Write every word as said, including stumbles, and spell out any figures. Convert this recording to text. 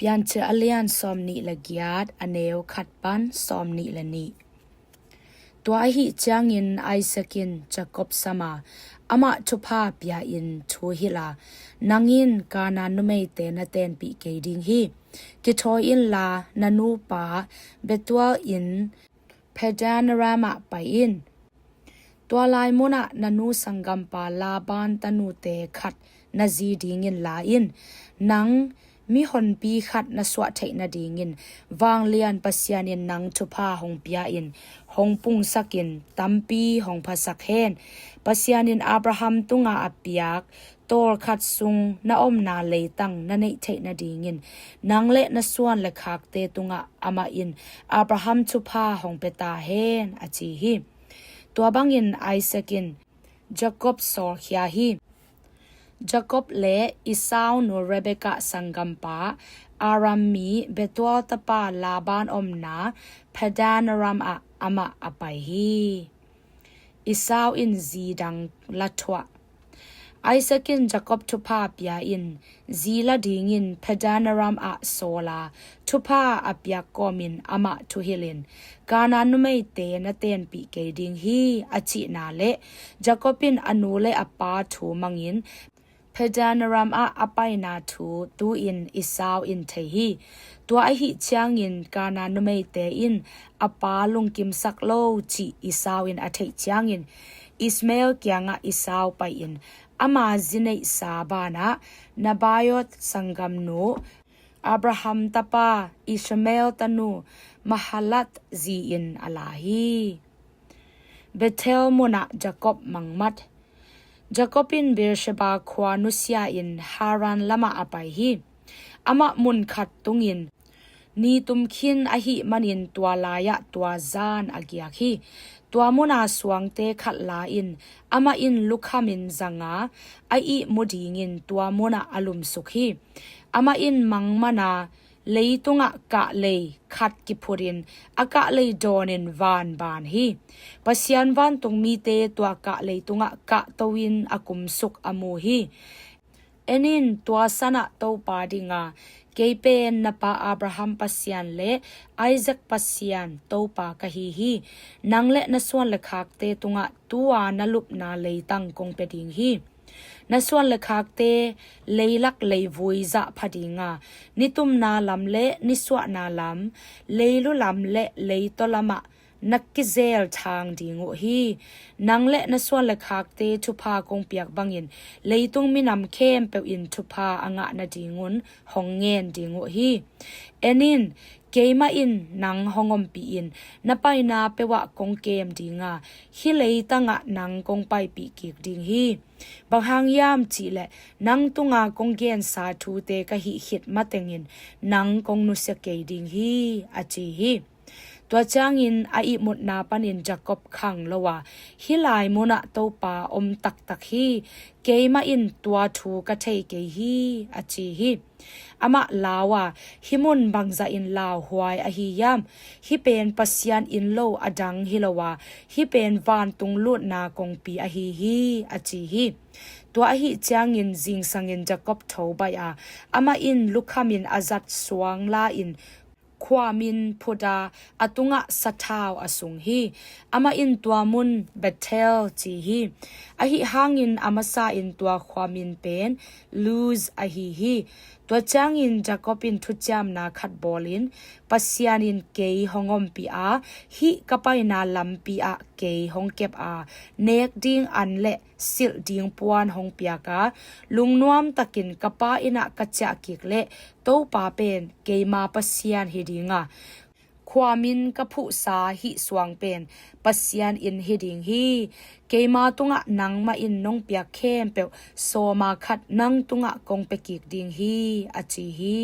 Piancil a lian sawm nih le giat, a neu khat pan sawm nih le nih. Tua ahih ciangin Isaac in Jacob sam a, amah thupha pia-in thu hilh a, "Nang in Kanaan numeite na tenpih kei ding hi. Kithawi inla na nupa Bethuel in Padan Aram ah pai in. Tua lai munah na nu sanggampa Laban tanute khat na zi dingin la in. Nang mihonpi khat na suah theih nadingin vanglian Pasian in nang thupha hong pia-in hong pungsakin tampi hong phasak hen. Pasian in Abraham tunga a piak tawlkhat sung na omna leitang na neih theih nadingin nang le na suan le khakte tungah amah in Abraham thupha hong pia ta hen," a ci hi. Tua bangin Isaac in Jacob sawlkhia hi. Jacob le Esau nu Rebekah sanggampa Aram mi Bethuel tapa Laban omna Padan Aram ah amah a pai hi. Esau in zi dang la thuah. Isaac in Jacob thupha pia-in zi la dingin Padan Aram ah sawl a, thupha a piak kawmin amah thuhilhin, "Kanaan numeite na tenpih kei ding hi," a cihna le Jacob in a nu le a pa thu mangin Padan Aram ah a paina thu tu-in Esau in thei hi. Tua ahih ciangin Kanaan numeite in a pa lungkimsak lo cih Esau in a theih ciangin Ishmael kiangah Esau pai-in ama zi neihsa banah Nebaioth sanggamnu Abraham tapa Ishmael tanu Mahalath zi-in a la hi. Bethel munah Jacob mangmat. Jacob in Beersheba khua nusia-in Haran lamah a pai hi. Amah mun khat tungin ni tum khin ahih manin tua lai-ah tua zan a giak hi. Tua muna suangte khat la-in amah in lukhamin zang a, a ihmu dingin tua munah a lumsuk hi. Amah in mangman a, leitungah kahlei khat kiphutin a kahlei dawnin van ban hi. Pasian vantung mite tua kahlei tungah kahto-in a kumsuk a mu hi. En in, tua sanah Topa dinga, "Kei pen na pa Abraham Pasian le Isaac Pasian Topa ka hi hi. Nang le na suan le khakte tungah tua na lupna leitang kong pia ding hi. Na suan le khakte leilak leivui zah pha dinga, nitumna lam le nisuahna lam, leilu lam le leitaw lamah na kizel thang ding uh hi. Nang le na suan le khakte thupha kong piak bangin leitung minam khempeuh in thupha a ngah nadingun hong ngen ding uh hi. En in, keimah in nang hong ompih-in na paina peuhah kong kem dinga, hih leitangah nang kong paipih kik ding hi. Bang hang hiam cihleh nang tunga kong gensa thute ka hih khit matengin nang kong nusia kei ding hi," a ci hi. Tua ciangin a ihmutna panin Jacob khang lo a, "Hih lai munah Topa om taktak hi. Keimah in tua thu ka thei kei hi," a ci hi. Amah lau a, "Hih mun bangzahin lauhuai ahi hiam? Hih pen Pasian inn lo a dang hi lo a, hih pen vantung lutna kongpi ahi hi," a ci hi. Tua ahih ciangin zingsangin Jacob tho baih a, amah in lukhamin a zat suang la-in khuamin phut a, a tungah sathau a sung hi. Amah in tua mun Bethel ci hi. Ahih hangin a masa in tua khuamin pen Luz ahi hi. Tua ciangin Jacob in thuciamna khat bawlin, "Pasian in kei hong ompih a, hih ka paina lampi ah kei hong kep a, nek ding an le silh ding puan hong piak a, lungnuam takin ka pa innah ka ciah kik leh Topa pen keima Pasian hi dinga, khuamin ka phuhsa hih suang pen Pasian inn hi ding hi. Keima tungah nangmah in nong piak khempeuh sawma khat nang tungah kong pia kik ding hi," a ci hi.